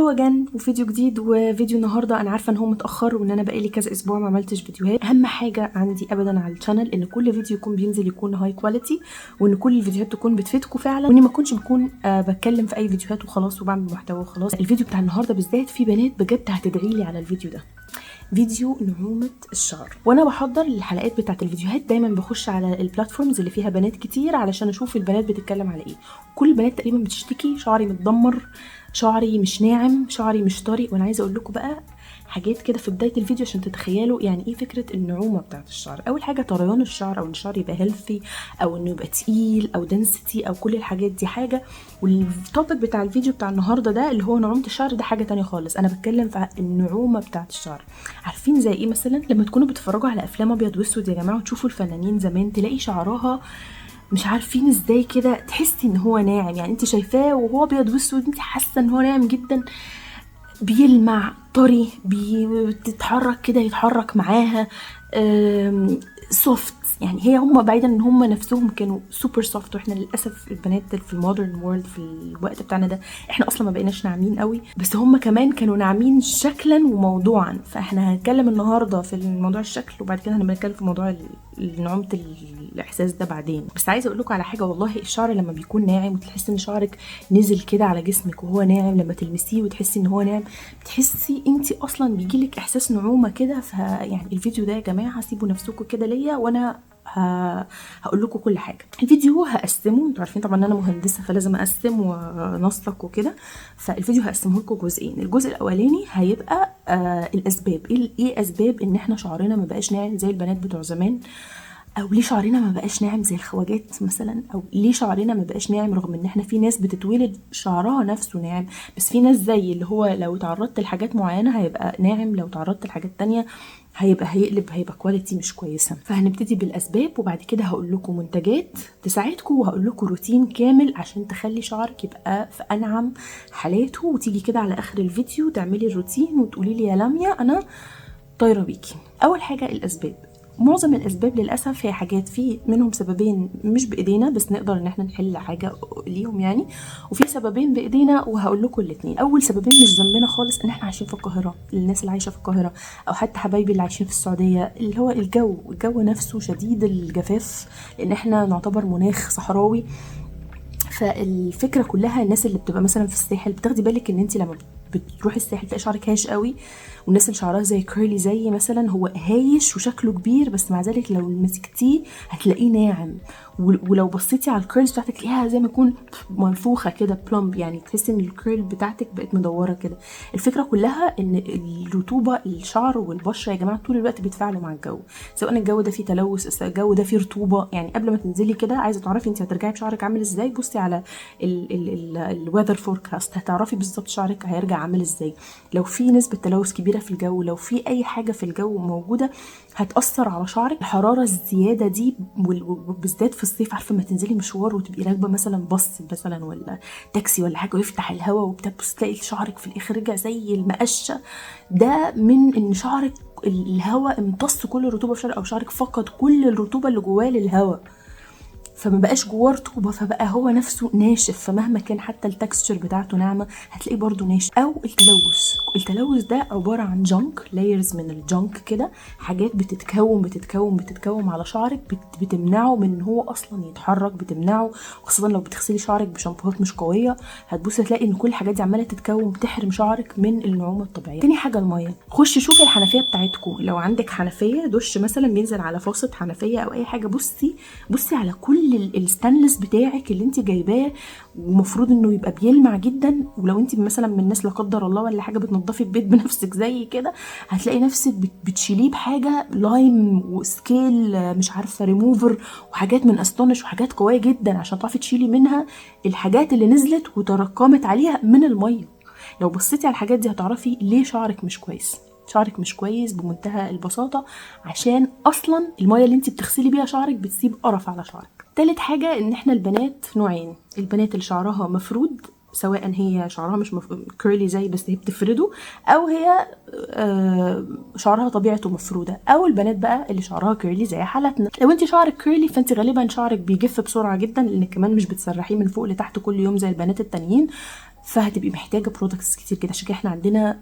Hello again وفيديو جديد. وفيديو النهارده انا عارفه ان هو متاخر وان انا بقالي كذا اسبوع ما عملتش فيديوهات. اهم حاجة عندي ابدا على ال channel ان كل فيديو يكون بينزل يكون high quality، وان كل الفيديوهات تكون بتفيدكم فعلا، واني ما اكونش بكون بتكلم في اي فيديوهات وخلاص وبعمل محتوى وخلاص. الفيديو بتاع النهارده بالذات في بنات بجد هتدعي لي على الفيديو ده، فيديو نعومة الشعر. وانا بحضر الحلقات بتاعت الفيديوهات دايما بخش على ال platforms اللي فيها بنات كتير علشان اشوف البنات بتتكلم على ايه. كل البنات تقريبا بتشتكي شعري متدمر، شعري مش ناعم، شعري مش طري. وانا عايزه اقول لكم بقى حاجات كده في بداية الفيديو عشان تتخيلوا يعني ايه فكرة النعومه بتاعت الشعر. اول حاجة طريان الشعر، او ان الشعر يبقى healthy، او انه يبقى تقيل، او density، او كل الحاجات دي حاجة. وال topic بتاع الفيديو بتاع النهارده ده اللي هو نعومة الشعر ده حاجة تانية خالص. انا بتكلم في النعومه بتاعت الشعر. عارفين زي ايه؟ مثلا لما تكونوا بتتفرجوا على افلام ابيض واسود يا جماعة وتشوفوا الفنانين زمان، تلاقي شعرها مش عارفين ازاي كده، تحسي ان هو ناعم. يعني انت شايفاه وهو ابيض واسود انت حاسه ان هو ناعم جدا، بيلمع، طري، بتتحرك كده يتحرك معاها، soft. يعني هي هم بعيدا ان هم نفسهم كانوا super soft، واحنا للاسف البنات في ال modern world في الوقت بتاعنا ده احنا اصلا ما بقيناش ناعمين قوي، بس هم كمان كانوا ناعمين شكلا وموضوعا. فاحنا هنتكلم النهارده في الموضوع الشكل، وبعد كده هنتكلم في موضوع نعومة الاحساس ده بعدين. بس عايزه اقول لكم على حاجة، والله الشعر لما بيكون ناعم وتحسي ان شعرك نزل كده على جسمك وهو ناعم، لما تلمسيه وتحسي ان هو ناعم بتحسي انت اصلا بيجيلك احساس نعومة كده. فيعني الفيديو ده يا جماعة سيبوا نفسكم كده ليا وانا هقول لكم كل حاجة. الفيديو هقسمه، انتوا عارفين طبعا ان انا مهندسه فلازم اقسم وانسق وكده، فالفيديو هقسمه لكم جزئين. الجزء الاولاني هيبقى الاسباب، ايه اسباب ان احنا شعرنا ما بقاش ناعم زي البنات بتوع زمان، او ليه شعرنا ما بقاش ناعم زي الخواجات مثلا، او ليه شعرنا ما بقاش ناعم رغم ان احنا في ناس بتتولد شعرها نفسه ناعم، بس في ناس زي اللي هو لو تعرضت لحاجات معينة هيبقى ناعم، لو تعرضت لحاجات تانية هيبقى هيقلب، هيبقى quality مش كويسة. فهنبتدي بالاسباب، وبعد كده هقول لكم منتجات تساعدكم، وهقول لكم روتين كامل عشان تخلي شعرك يبقى في انعم حالاته. وتيجي كده على اخر الفيديو تعملي الروتين وتقولي لي يا لميا انا طايره بيكي. اول حاجة الاسباب. معظم الاسباب للاسف هي حاجات في منهم سببين مش بايدينا بس نقدر ان احنا نحل حاجة ليهم يعني، وفي سببين بايدينا وهقول لكم الاثنين. اول سببين مش ذنبنا خالص ان احنا عايشين في القاهرة، الناس اللي عايشه في القاهرة او حتى حبايبي اللي عايشين في السعودية، اللي هو الجو نفسه شديد الجفاف لان احنا نعتبر مناخ صحراوي. فالفكرة كلها الناس اللي بتبقى مثلا في الساحل، بتاخدي بالك ان انت لما بتروحي الساحل تلاقي شعرك هايش قوي، والناس اللي شعرها زي curly زي مثلا هو هايش وشكله كبير، بس مع ذلك لو مسكتيه هتلاقيه ناعم، ولو بصيتي على ال curls بتاعتك تلاقيها زي ما يكون منفوخه كده plump، يعني تحسي ان ال curl بتاعتك بقت مدورة كده. الفكرة كلها ان الرطوبة، الشعر والبشره يا جماعة طول الوقت بيتفاعلوا مع الجو، سواء الجو ده فيه تلوث، الجو ده فيه رطوبة. يعني قبل ما تنزلي كده عايزه تعرفي انت هترجعي بشعرك عامل ازاي، بصي على ال weather forecast هتعرفي بالظبط شعرك هيرجع عامل ازاي. لو في نسبه تلوث كبيرة في الجو، لو في اي حاجة في الجو موجودة هتاثر على شعرك. الحرارة الزيادة دي وبالذات في الصيف، عارفه لما تنزلي مشوار وتبقي راكبه مثلا باص مثلا ولا تاكسي ولا حاجة ويفتح الهواء وبتبص تلاقي شعرك في الاخر رجع زي المقشه، ده من ان شعرك الهواء امتص كل الرطوبة في شعرك، او شعرك فقد كل الرطوبة اللي جواه للهواء، فما بقاش جواه رطوبة، فبقى هو نفسه ناشف. فمهما كان حتى ال texture بتاعته ناعمة هتلاقيه برده ناشف. او التلوث، التلوث ده عبارة عن junk layers من ال junk كده، حاجات بتتكون بتتكون بتتكون على شعرك، بتمنعه من ان هو اصلا يتحرك، بتمنعه خاصة لو بتغسلي شعرك بشامبوهات مش قوية، هتبصي تلاقي ان كل الحاجات دي عماله تتكون، بتحرم شعرك من النعومه الطبيعية. تاني حاجة المية، خشي شوفي الحنفية بتاعتكم، لو عندك حنفية دش مثلا بينزل على faucet حنفية او اي حاجة، بصي على كل الستانلس بتاعك اللي انت جايباه ومفروض انه يبقى بيلمع جدا. ولو انت مثلا من الناس لا قدر الله ولا حاجة بتنضفي البيت بنفسك زي كده، هتلاقي نفسك بتشيليه بحاجة lime و scale مش عارفه ريموفر وحاجات من استونش وحاجات قوية جدا عشان تعرفي تشيلي منها الحاجات اللي نزلت وتراكمت عليها من المية. لو بصيتي على الحاجات دي هتعرفي ليه شعرك مش كويس. شعرك مش كويس بمنتهى البساطة عشان اصلا المية اللي انت بتغسلي بيها شعرك بتسيب قرف على شعرك. تالت حاجة ان احنا البنات نوعين، البنات اللي شعرها مفرود، سواء هي شعرها مش curly زي بس هي بتفرده، او هي شعرها طبيعته مفروده، او البنات بقى اللي شعرها curly زي حالتنا. لو انت شعرك curly فانت غالبا شعرك بيجف بسرعة جدا، لانك كمان مش بتسرحيه من فوق لتحت كل يوم زي البنات التانيين. فهتبقي محتاجه products كتير كده. عشان كده احنا عندنا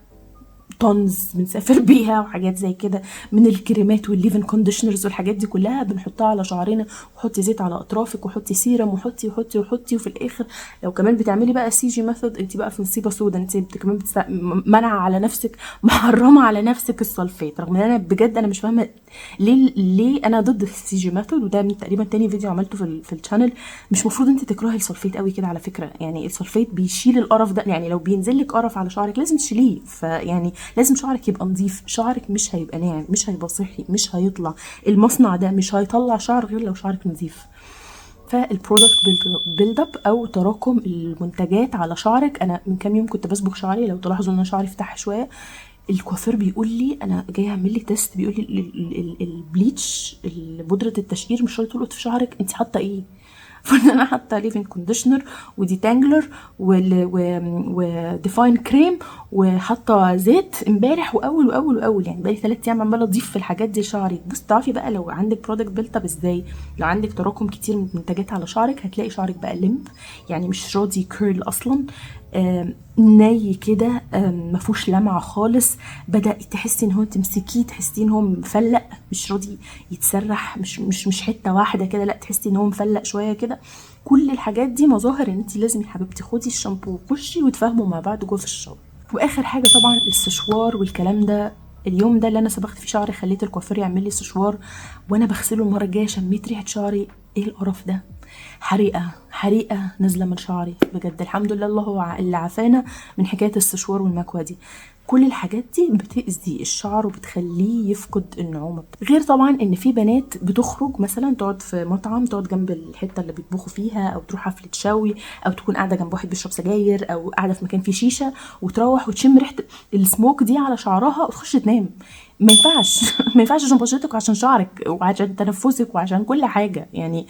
tons بنسافر بيها وحاجات زي كده من الكريمات وال leave-in conditioners والحاجات دي كلها بنحطها على شعرنا، وحطي زيت على اطرافك، وحطي سيرم، وحطي وحطي وحطي. وفي الاخر لو كمان بتعملي بقى CG method، انت بقى في مصيبة سودا. انت كمان منع على نفسك، محرمة على نفسك ال sulfate. رغم ان انا بجد انا مش فاهمه ليه انا ضد ال CG method، وده من تقريبا تاني فيديو عملته في ال channel. مش مفروض انت تكرهي ال sulfate قوي كده على فكرة، يعني ال sulfate بيشيل القرف ده، يعني لو بينزل لك قرف على شعرك لازم تشيليه. فيعني لازم شعرك يبقى نظيف، شعرك مش هيبقى ناعم، مش هيبقى صحي، مش هيطلع المصنع ده مش هيطلع شعر غير لو شعرك نظيف. فال product build up او تراكم المنتجات على شعرك. انا من كام يوم كنت بصبغ شعري، لو تلاحظوا ان انا شعري فتح شوية، الكوافير بيقول لي انا جاي اعمل لي test، بيقول لي ال bleach بودره التشقير مش راضية تلقط في شعرك، انت حاطه ايه؟ فانا حاطه leave-in conditioner و detangler و define cream، وحاطه زيت امبارح واول واول واول، يعني بقالي 3 ايام عماله اضيف في الحاجات دي لشعري. بس تعرفي بقى لو عندك product build up ازاي، لو عندك تراكم كتير من منتجات على شعرك هتلاقي شعرك بقى limp، يعني مش راضي curl اصلا، ني كده، ما فيهوش لمعة خالص، بدا تحسي ان هو تمسكيه تحسي ان هو مفلق، مش راضي يتسرح، مش حتة واحدة كده، لا تحسي ان هو مفلق شوية كده. كل الحاجات دي مظاهر ان انت لازم يا حبيبتي خدي الشامبو وخشي وتفاهموا مع بعض جوه في ال shower. واخر حاجة طبعا السشوار والكلام ده. اليوم ده اللي انا صبغت فيه شعري خليت الكوافير يعمل لي سشوار، وانا بغسله المرة الجاية شميت ريحه شعري، ايه القرف ده، حريقة حريقة نازله من شعري بجد. الحمد لله الله هو اللي عافانا من حكاية السشوار والمكوه دي. كل الحاجات دي بتأذي الشعر وبتخليه يفقد النعومة. غير طبعا ان في بنات بتخرج مثلا تقعد في مطعم، تقعد جنب الحتة اللي بيطبخوا فيها، او تروح حفلة شوي، او تكون قاعدة جنب واحد بيشرب سجاير، او قاعدة في مكان فيه شيشة، وتروح وتشم ريحة السموك دي على شعرها وتخش تنام. ما ينفعش ما ينفعش عشان بشرتك وعشان شعرك وعشان تنفسك وعشان كل حاجة. يعني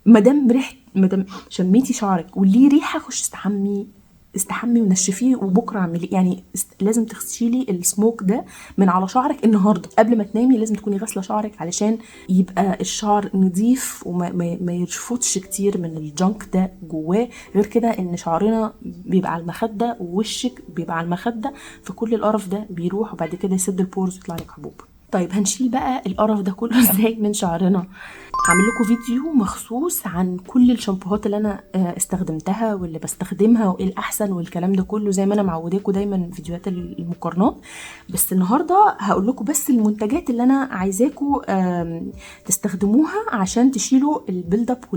مادام ريحة، مادام شميتي شعرك وليه ريحة، خش استحمي، استحمي ونشفيه وبكره اعملي، يعني لازم تغسلي السموك ده من على شعرك النهارده قبل ما تنامي، لازم تكوني غاسله شعرك علشان يبقى الشعر نظيف وما ما يرفضش كتير من ال junk ده جواه. غير كده ان شعرنا بيبقى على المخدة ووشك بيبقى على المخدة، فكل القرف ده بيروح وبعد كده يسد ال pores ويطلع لك حبوب. طيب هنشيل بقى القرف ده كله ازاي من شعرنا؟ هعمل لكم فيديو مخصوص عن كل الشامبوهات اللي انا استخدمتها واللي بستخدمها وايه الاحسن والكلام ده كله، زي ما انا معوداكم دايما فيديوهات المقارنات. بس النهارده هقول لكم بس المنتجات اللي انا عايزاكم تستخدموها عشان تشيلوا ال build up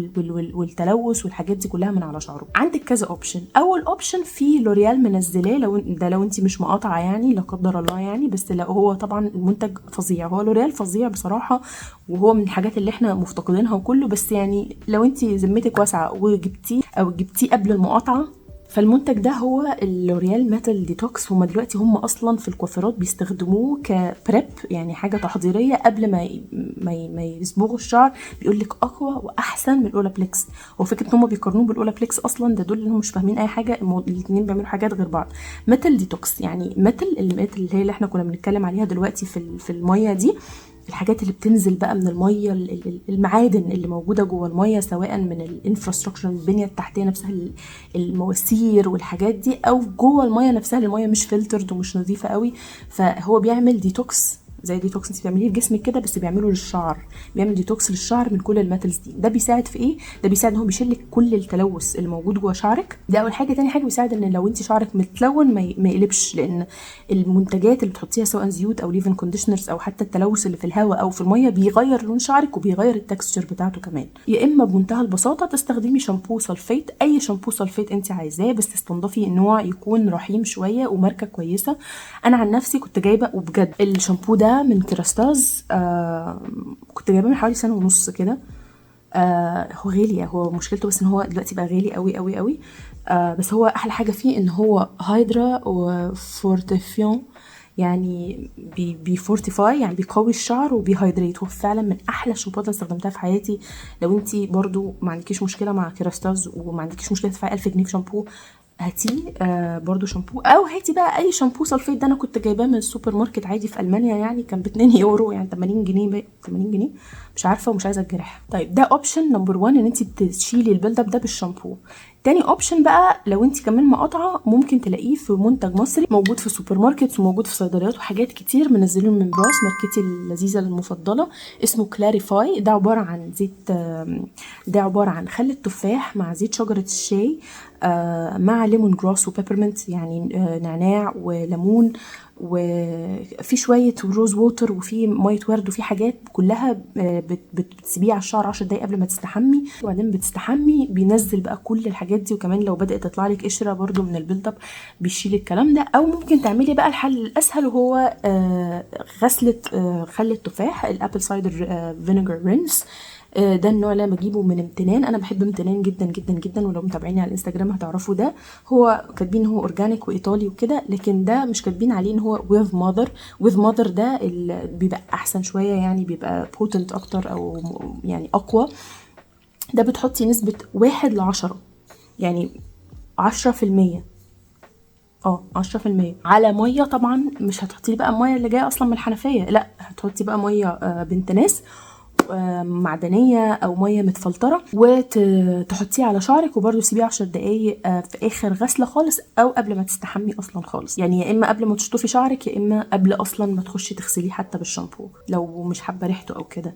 والتلوث والحاجات دي كلها من على شعركم. عندك كذا option. اول option في لوريال منزلاه، لو ده لو انت مش مقاطعه يعني لا قدر الله يعني، بس لو هو طبعا المنتج فظيع، هو لوريال فظيع بصراحة، وهو من الحاجات اللي احنا مفتقدينها وكله، بس يعني لو انت ذمتك واسعة وجبتيه او جبتيه قبل المقاطعة، فالمنتج ده هو اللوريال Metal Detox. هما دلوقتي هم اصلا في الكوافيرات بيستخدموه ك prep، يعني حاجة تحضيرية قبل ما يصبغوا الشعر. بيقول لك اقوى واحسن من الاولا بليكس. هو فكرة ان هم بيقارنوه بالاولا بليكس اصلا ده دول اللي هم مش فاهمين اي حاجة، الاثنين بيعملوا حاجات غير بعض. metal detox يعني metal، ال metal اللي هي اللي احنا كنا بنتكلم عليها دلوقتي في المية دي، الحاجات اللي بتنزل بقى من المية، المعادن اللي موجودة جوه المية، سواء من ال infrastructure البنية التحتية نفسها، المواسير والحاجات دي، او جوه المية نفسها اللي المية مش filtered ومش نظيفة قوي. فهو بيعمل ديتوكس، زي ديتوكس انت بتعمليه لجسمك كده، بس بيعمله للشعر، بيعمل ديتوكس للشعر من كل ال metals دي. ده بيساعد في ايه؟ ده بيساعد ان هو بيشيل لك كل التلوث اللي موجود جوه شعرك. ده اول حاجة. تاني حاجة بيساعد ان لو انت شعرك متلون ما يقلبش، لان المنتجات اللي بتحطيها سواء زيوت او leave-in conditioners او حتى التلوث اللي في الهواء او في المية بيغير لون شعرك وبيغير ال texture بتاعته كمان. يا اما بمنتهى البساطة تستخدمي شامبو sulfate، اي شامبو sulfate انت عايزاه، بس تستنضفي نوع يكون رحيم شوية وماركه كويسة. انا عن نفسي كنت جايبه، وبجد الشامبو ده من كيراستاز، كنت جايباه من حوالي 1.5 سنة كده. هو غالي، هو مشكلته بس ان هو دلوقتي بقى غالي قوي قوي قوي، بس هو احلى حاجة فيه ان هو hydra و fortifiant، يعني بي fortify، يعني بيقوي الشعر وبي hydrate. هو فعلا من احلى الشامبوهات اللي استخدمتها في حياتي. لو انتي برضو ما عندكيش مشكلة مع كيراستاز وما عندكيش مشكلة تدفعي 1000 جنيه في شامبو، هاتيه، برضو شامبو، او هاتي بقى اي شامبو sulfate. ده انا كنت جايباه من السوبر ماركت عادي في المانيا، يعني كان ب 2 يورو، يعني 80 جنيه، 80 جنيه مش عارفه ومش عايزه اتجرح. طيب ده option number 1، ان انت تشيلي ال build up ده بالشامبو. تاني option بقى لو انت كمان مقاطعه، ممكن تلاقيه في منتج مصري موجود في سوبر ماركت وموجود في صيدليات وحاجات كتير، منزلينه من براس ماركتي اللذيذة المفضله، اسمه Clarify. ده عبارة عن زيت، ده عبارة عن خل التفاح مع زيت شجرة الشاي، مع lemon grass و peppermint، يعني نعناع وليمون، وفي شوية rose water وفي مية ورد وفي حاجات كلها، بتسيبيه على الشعر 10 دقايق قبل ما تستحمي، وبعدين بتستحمي بينزل بقى كل الحاجات دي. وكمان لو بدات تطلع لك قشرة برده من ال build up بيشيل الكلام ده. او ممكن تعملي بقى الحل الاسهل وهو غسله خل التفاح، ال apple cider vinegar rinse. ده النوع اللي انا بجيبه من امتنان. انا بحب امتنان جدا جدا جدا، ولو متابعيني على الانستجرام هتعرفوا ده. هو كاتبين ان هو organic وايطالي وكده، لكن ده مش كاتبين عليه ان هو with mother. with mother ده بيبقى احسن شوية، يعني بيبقى potent اكتر او يعني اقوى. ده بتحطي نسبه 1 ل10، يعني 10%، 10% على مية. طبعا مش هتحطي بقى المية اللي جاية اصلا من الحنفية، لا هتحطي بقى مية بنت ناس، معدنية او مية متفلتره، وتحطيه على شعرك، وبرده سيبيه 10 دقايق في اخر غسله خالص او قبل ما تستحمي اصلا خالص. يعني يا اما قبل ما تشطفي شعرك، يا اما قبل اصلا ما تخشي تغسليه حتى بالشامبو لو مش حابة ريحته او كده.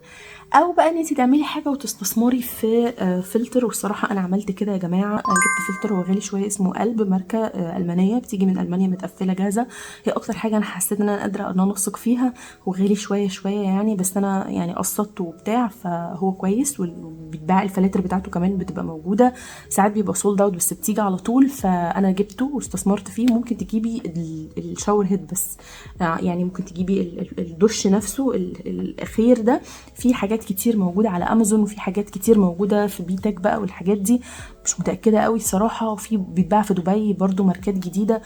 او بقى ان انت تعملي حاجة وتستثمري في فلتر. والصراحة انا عملت كده يا جماعة، انا جبت فلتر هو غالي شوية اسمه قلب، ماركة المانية، بتيجي من المانيا متقفله جاهزة. هي اكتر حاجة انا حسيت ان انا قادرة ان انا اثق فيها، وغالي شوية شوية يعني، بس انا يعني قسطته وبتاع، فهو كويس. وبيتباع الفلاتر بتاعته كمان بتبقى موجودة، ساعات بيبقى sold out بس بتيجي على طول. فانا جبته واستثمرت فيه. ممكن تجيبي ال shower head بس، يعني ممكن تجيبي الدش نفسه الاخير ده. في حاجات كتير موجودة على امازون، وفي حاجات كتير موجودة في بيتك بقى والحاجات دي، مش متاكدة قوي الصراحة. وفي بيتباع في دبي برضو ماركات جديدة،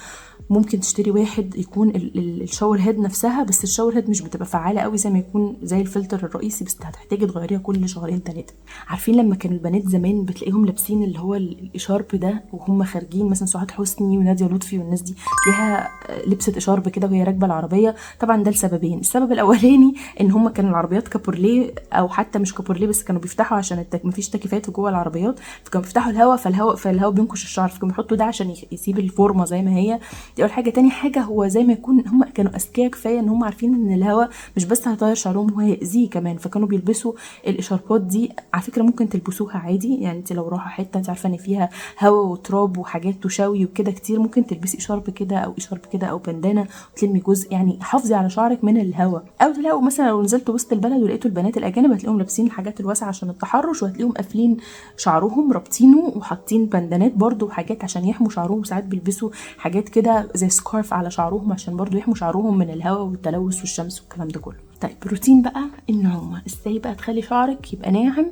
ممكن تشتري واحد يكون ال shower head نفسها، بس ال shower head مش بتبقى فعاله قوي زي ما يكون زي الفلتر الرئيسي، بس هتحتاجي تغيريها كل شهرين 3. عارفين لما كانوا البنات زمان بتلاقيهم لابسين اللي هو الاشارب ده وهم خارجين، مثلا سعاد حسني وناديه لطفي والناس دي تلاقيها لبست اشارب كده وهي راكبه العربية. طبعا ده لسببين، السبب الاولاني ان هم كانوا العربيات كابورليه او حتى مش كابورليه، بس كانوا بيفتحوا عشان مفيش تكييفات جوه العربيات، فكانوا بيفتحوا الهواء، فالهواء بينكش الشعر، فكانوا بيحطوا ده عشان يسيب الفورمة زي ما هي. دي اول حاجة. تاني حاجة، هو زي ما يكون هم كانوا اذكياء كفاية ان هم عارفين ان الهواء مش بس هيطير شعرهم، هو هيأذيه كمان، فكانوا بيلبسوا الاشاربات دي. على فكرة ممكن تلبسوها عادي، يعني انت لو رايحة حتة انت عارفه ان فيها هواء وتراب وحاجات وشوي وكده كتير، ممكن تلبسي اشارب كده او اشارب كده او بندانه وتلمي جزء، يعني حافظي على شعرك من الهواء. او تلاقوا مثلا لو نزلتوا وسط البلد ولقيتوا البنات الاجانب هتلاقيهم لابسين الحاجات الواسعة عشان التحرش، وهتلاقيهم قافلين شعرهم رابطينه وحاطين بندانات برضو وحاجات عشان يحموا شعرهم. ساعات بيلبسوا حاجات كده زي scarf على شعرهم عشان برضو يحموا شعرهم من الهواء والتلوث والشمس والكلام ده كله. طيب روتين بقى النعومه، ازاي بقى تخلي شعرك يبقى ناعم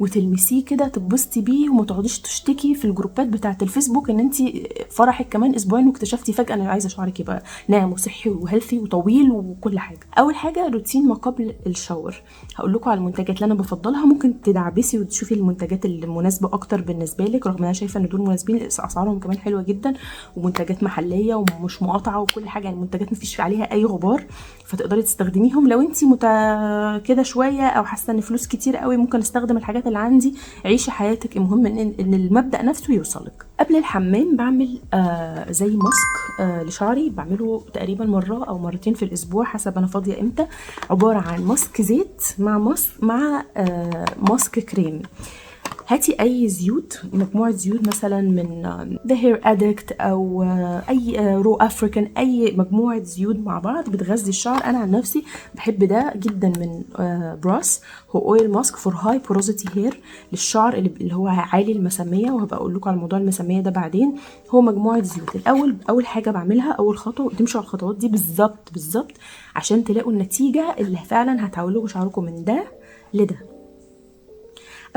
وتلمسيه كده تتبسطي بيه وما تقعديش تشتكي في الجروبات بتاعه الفيسبوك ان انت فرحك كمان اسبوعين واكتشفتي فجاة ان عايزه شعرك يبقى ناعم وصحي و healthy وطويل وكل حاجة. اول حاجة روتين ما قبل ال shower، هقول لكم على المنتجات اللي انا بفضلها، ممكن تدعبسي وتشوفي المنتجات اللي مناسبة اكتر بالنسبة لك، رغم ان انا شايفه ان دول مناسبين، اسعارهم كمان حلوة جدا ومنتجات محليه ومش مقاطعه وكل حاجة، يعني المنتجات مفيش عليها اي غبار، فتقدري تستخدميهم. لو انت كده شوية او حاسه ان فلوس كتير قوي ممكن استخدم الحاجات اللي عندي. عيشي حياتك، المهم ان المبدا نفسه يوصلك. قبل الحمام بعمل زي mask لشعري، بعمله تقريبا مرة او مرتين في الاسبوع حسب انا فاضية امتى. عبارة عن mask زيت مع mask مع mask كريم. هاتي اي زيوت، مجموعة زيوت مثلا من The Hair Addict او اي Raw African، اي مجموعة زيوت مع بعض بتغذي الشعر. انا عن نفسي بحب ده جدا من براس، هو oil mask for high porosity hair للشعر اللي هو عالي المساميه، وهبقى اقول لكم على موضوع المساميه ده بعدين. هو مجموعة زيوت. الاول اول حاجة بعملها، اول خطوة تمشوا على الخطوات دي بالظبط بالظبط عشان تلاقوا النتيجة اللي فعلا هتعولوا شعركم من ده لده.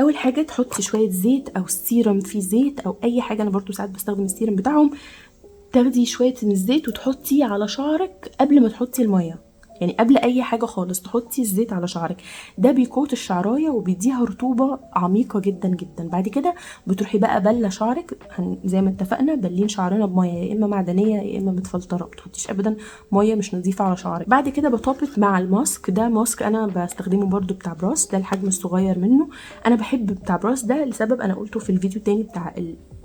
اول حاجة تحطي شوية زيت او سيرم فيه زيت او اي حاجة، انا برضو ساعات بستخدم السيرم بتاعهم. تاخدي شوية من الزيت وتحطي على شعرك قبل ما تحطي المية، يعني قبل اي حاجة خالص تحطي الزيت على شعرك. ده بي coat الشعرايه وبيديها رطوبة عميقة جدا جدا. بعد كده بتروحي بقى بله شعرك، زي ما اتفقنا بلين شعرنا بميه يا اما معدنية يا اما متفلتره، ما تحطيش ابدا مية مش نظيفة على شعرك. بعد كده ب top it مع ال mask ده، mask انا بستخدمه برده بتاع براس، ده الحجم الصغير منه. انا بحب بتاع براس ده لسبب انا قلته في الفيديو التاني بتاع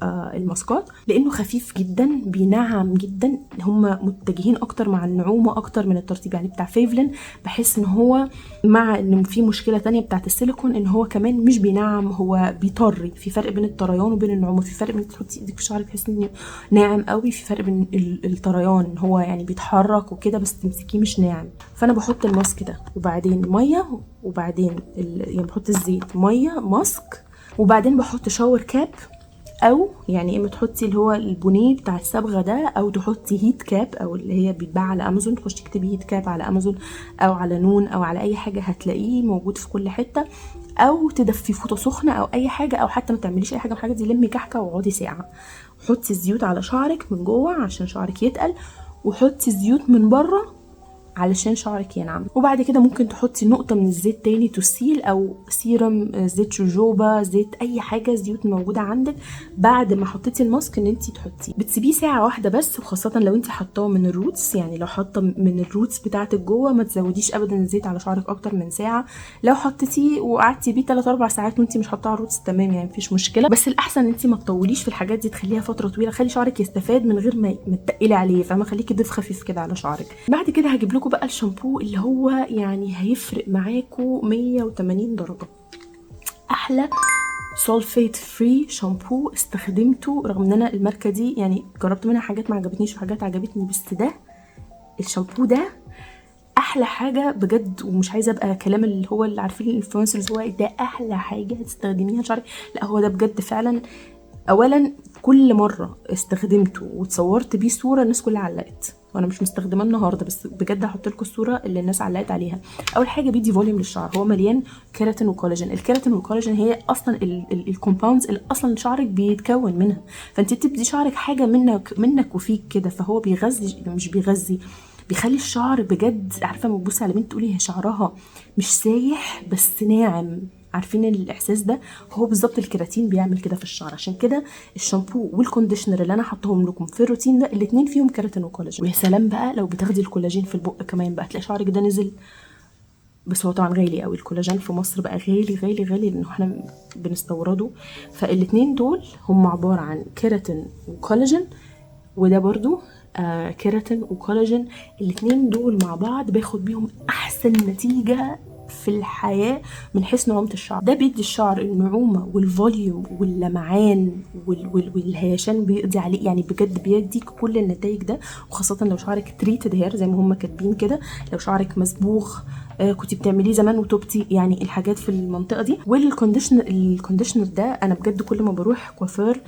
الماسكات، لانه خفيف جدا، بينعم جدا. هم متجهين اكتر مع النعومه اكتر من الترطيب. يعني بتاع فيفلين بحس ان هو مع ان في مشكلة تانية بتاعت السيليكون، ان هو كمان مش بينعم، هو بيطري. في فرق بين الطريان وبين النعومه، في فرق بين تحطي ايدك في شعرك تحسي انه ناعم قوي، في فرق بين الطريان هو يعني بيتحرك وكده بس تمسكيه مش ناعم. فانا بحط الماسك ده وبعدين مية، وبعدين يعني بحط الزيت، مية، ماسك، وبعدين بحط shower cap، او يعني اما تحطي اللي هو البونيه بتاع الصبغه ده، او تحطي heat cap، او اللي هي بيتباع على امازون. تخشي تكتبي heat cap على امازون او على نون او على اي حاجة، هتلاقيه موجود في كل حتة. او تدفي فوطه سخنة او اي حاجة، او حتى ما تعمليش اي حاجة من الحاجات دي، لمي كحكه واقعدي ساعة. حطي الزيوت على شعرك من جوه عشان شعرك يتقل، وحطي الزيوت من بره علشان شعرك ينعم. وبعد كده ممكن تحطي نقطة من الزيت تاني تسيل، او سيرم، زيت جوجوبا، زيت اي حاجة، زيوت موجودة عندك. بعد ما حطيتي الماسك ان انتي تحطيه، بتسيبيه ساعة واحدة بس، وخاصة لو انتي حطاه من ال roots. يعني لو حاطه من ال roots بتاعتك جوه ما تزوديش ابدا الزيت على شعرك اكتر من ساعة. لو حطيتيه وقعدتي بيه 3 4 ساعات وانتي مش حاطاه على ال roots تمام، يعني مفيش مشكلة. بس الاحسن ان انتي ما تطوليش في الحاجات دي، تخليها فترة طويلة، خلي شعرك يستفاد من غير ما تقلي عليه، فاهمه؟ خليكي ضيف خفيف كده على شعرك. بعد كده هجيب لكم بقى الشامبو اللي هو يعني هيفرق معاكم 180 درجة. احلى sulfate free shampoo استخدمته، رغم ان انا الماركة دي يعني جربت منها حاجات ما عجبتنيش وحاجات عجبتني، بس ده الشامبو ده احلى حاجة بجد. ومش عايزه ابقى كلام اللي هو اللي عارفين ال influencers، هو ده احلى حاجة هتستخدميها لشعرك، لا هو ده بجد فعلا. اولا كل مرة استخدمته وتصورت بيه صوره الناس كلها علقت، وانا مش مستخدماه النهارده بس بجد هحط لكم الصورة اللي الناس علقت عليها. اول حاجة بيدي volume للشعر، هو مليان كيراتين وكولاجين. الكيراتين والكولاجين هي اصلا ال compounds اللي اصلا شعرك بيتكون منها، فانت بتدي شعرك حاجة منك وفيك كده، فهو بيغذي، مش بيغذي، بيخلي الشعر بجد. عارفه لما تبصي على بنت تقولي هي شعرها مش سايح بس ناعم، عارفين الاحساس ده؟ هو بالظبط الكيراتين بيعمل كده في الشعر. عشان كده الشامبو وال conditioner اللي انا حطاهم لكم في الروتين ده الاثنين فيهم كيراتين وكولاجين. ويا سلام بقى لو بتاخدي الكولاجين في البق كمان بقى، تلاقي شعرك ده نزل. بس هو طبعا غالي قوي الكولاجين في مصر، بقى غالي غالي غالي لانه احنا بنستورده. فالاثنين دول هم عبارة عن كيراتين وكولاجين، وده برضو كيراتين وكولاجين. الاثنين دول مع بعض باخد بيهم احسن نتيجة في الحياة من حيث نعومة الشعر. ده بيدي الشعر النعومه وال volume واللمعان والهيشان، بيقضي عليه يعني بجد، بيديك كل النتائج ده. وخاصة لو شعرك treated hair زي ما هم كاتبين كده، لو شعرك مصبوغ كنتي بتعمليه زمان وتوبتي، يعني الحاجات في المنطقة دي. وال conditioner، ال conditioner ده انا بجد كل ما بروح كوافير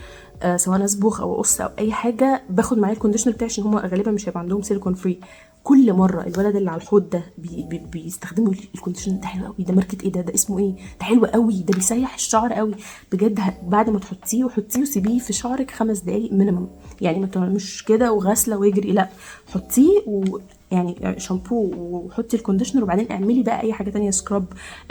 سواء اصبغ او اقص او اي حاجة باخد معايا ال conditioner بتاعي، عشان هم غالبا مش هيبقى عندهم silicone free. كل مرة الولد اللي على الحوض ده بي بي بيستخدموا ال conditioner ده حلو قوي، ده ماركة ايه ده، ده اسمه ايه، ده حلو قوي، ده بيسيح الشعر قوي بجد. بعد ما تحطيه وحطيه وسيبيه في شعرك 5 دقايق minimum، يعني ما مش كده وغسله ويجري، لا حطيه يعني شامبو وحطي ال conditioner، وبعدين اعملي بقى اي حاجة تانية، scrub،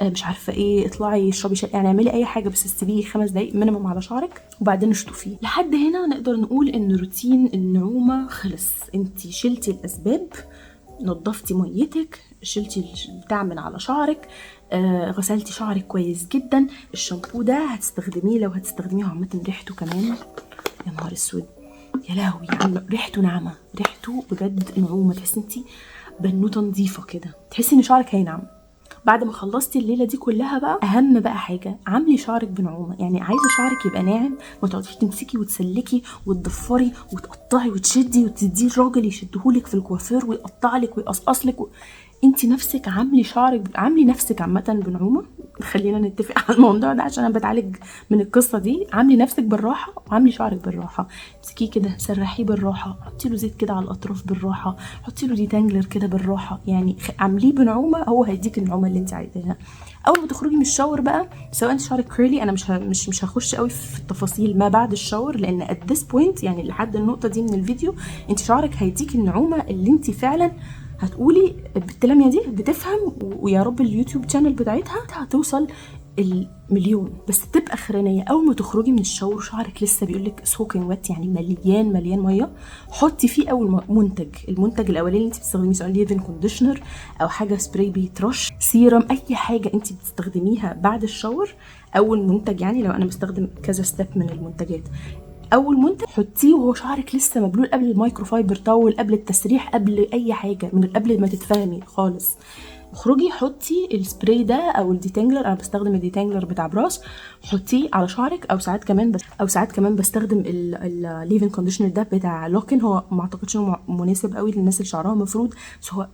مش عارفه ايه، اطلعي اشربي شاي، يعني اعملي اي حاجة بس سيبيه 5 دقايق minimum على شعرك وبعدين اشطفيه. لحد هنا نقدر نقول ان روتين النعومه خلص. انت شلتي الاسباب، نظفتي ميتك، شلتي البتاع من على شعرك، غسلتي شعرك كويس جدا. الشامبو ده هتستخدميه، لو هتستخدميه عامة ريحته كمان يا نهار اسود يا لهوي، يعني ريحته ناعمة، ريحته بجد نعومة، تحسي انتي بنوته نظيفة كده، تحسي ان شعرك هينعم. بعد ما خلصتي الليلة دي كلها بقى، اهم بقى حاجة عاملي شعرك بنعومه، يعني عايزه شعرك يبقى ناعم، ما تقعديش تمسكي وتسلكي وتضفري وتقطعي وتشدي وتديه الراجل يشدهولك في الكوافير ويقطع لك ويقصقص لك انت نفسك عاملي شعرك، عاملي نفسك عامة بنعومه. خلينا نتفق على الموضوع ده عشان انا بتعالج من القصة دي. عاملي نفسك بالراحة وعاملي شعرك بالراحة، امسكيه كده سرحيه بالراحة، حطي له زيت كده على الاطراف بالراحة، حطي له detangler كده بالراحة، يعني عامليه بنعومه، هو هيديك النعومه اللي انت عايزاها. اول ما تخرجي من ال shower بقى، سواء انت شعرك curly، انا مش هخش قوي في التفاصيل ما بعد ال shower، لان at this point يعني لحد النقطة دي من الفيديو انت شعرك هيديك النعومه اللي انت فعلا هتقولي البت دي بتفهم، ويا رب ال YouTube channel بتاعتها هتوصل المليون. بس تبقى اخرانيه، اول ما تخرجي من ال shower شعرك لسه بيقولك soaking wet، يعني مليان مليان مية، حطي فيه اول منتج، المنتج الاولاني اللي انت بتستخدميه، سواء leave-in conditioner او حاجة سبراي بيترش، سيرم، اي حاجة انت بتستخدميها بعد ال shower. اول منتج، يعني لو انا بستخدم كذا step من المنتجات، اول منتج حطيه وهو شعرك لسه مبلول، قبل ال microfiber towel، قبل التسريح، قبل اي حاجه، من قبل ما تتفهمي خالص. اخرجي حطي السبراي ده او ال detangler، انا بستخدم ال detangler بتاع براس، حطيه على شعرك. او ساعات كمان بستخدم ال leave-in conditioner ده بتاع لوكن. هو ما اعتقدش انه مناسب قوي للناس اللي شعرها مفرود، بس هو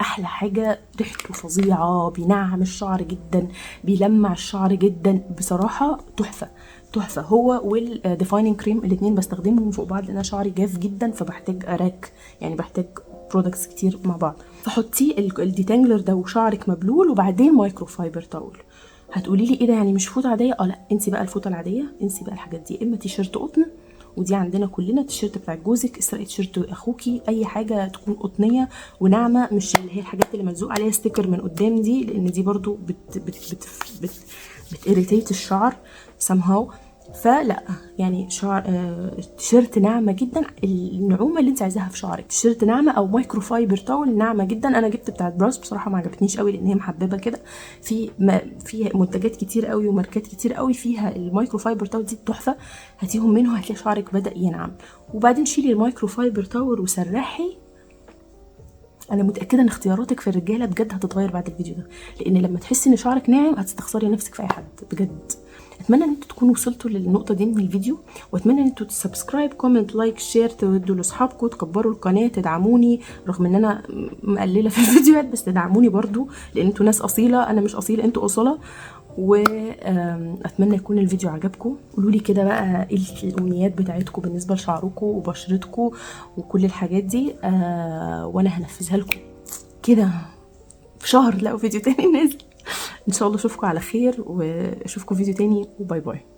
احلى حاجه، ريحته فظيعه، بينعم الشعر جدا، بيلمع الشعر جدا، بصراحة تحفة تحفه. هو وال defining cream الاثنين بستخدمهم فوق بعض لان انا شعري جاف جدا، فبحتاج اراك، يعني بحتاج products كتير مع بعض. فحطي ال detangler ده وشعرك مبلول، وبعدين microfiber towel. هتقولي لي ايه ده، يعني مش فوطه عاديه؟ اه لا، انسي بقى الفوطه العاديه، انسي بقى الحاجات دي. اما تيشيرت قطن، ودي عندنا كلنا، التيشيرت بتاع جوزك، اسرقي تيشيرت اخوكي، اي حاجة تكون قطنيه وناعمه، مش اللي هي الحاجات اللي ملزوق عليها sticker من قدام دي، لان دي برضو بت بت بت بت بت irritate الشعر somehow. فلا يعني شعر تيشيرت ناعمة جدا، النعومه اللي انت عايزاها في شعرك، تيشيرت ناعمة او microfiber towel ناعمة جدا. انا جبت بتاعت براس، بصراحة ما عجبتنيش قوي لان هي محببة كده. في منتجات كتير قوي وماركات كتير قوي فيها ال microfiber towel دي تحفه، هاتيهم منه، هتلاقي شعرك بدا ينعم. وبعدين شيلي ال microfiber towel وسرحي. انا متاكدة ان اختياراتك في الرجالة بجد هتتغير بعد الفيديو ده، لان لما تحسي ان شعرك ناعم هتستخسري نفسك في اي حد بجد. اتمنى ان انتوا تكونوا وصلتوا للنقطة دي من الفيديو، واتمنى ان انتوا ت subscribe، comment، like، share، تودوا لاصحابكم، تكبروا القناه، تدعموني رغم ان انا مقلله في الفيديوهات، بس تدعموني برضو لان انتوا ناس اصيله، انا مش اصيله، انتوا اصاله. واتمنى يكون الفيديو عجبكم. قولوا لي كده بقى ايه الامنيات بتاعتكم بالنسبة لشعركم وبشرتكم وكل الحاجات دي، وانا هنفذها لكم كده في شهر. تلاقوا فيديو تاني نازل ان شاء الله. اشوفكم على خير واشوفكم فيديو تاني، و bye bye.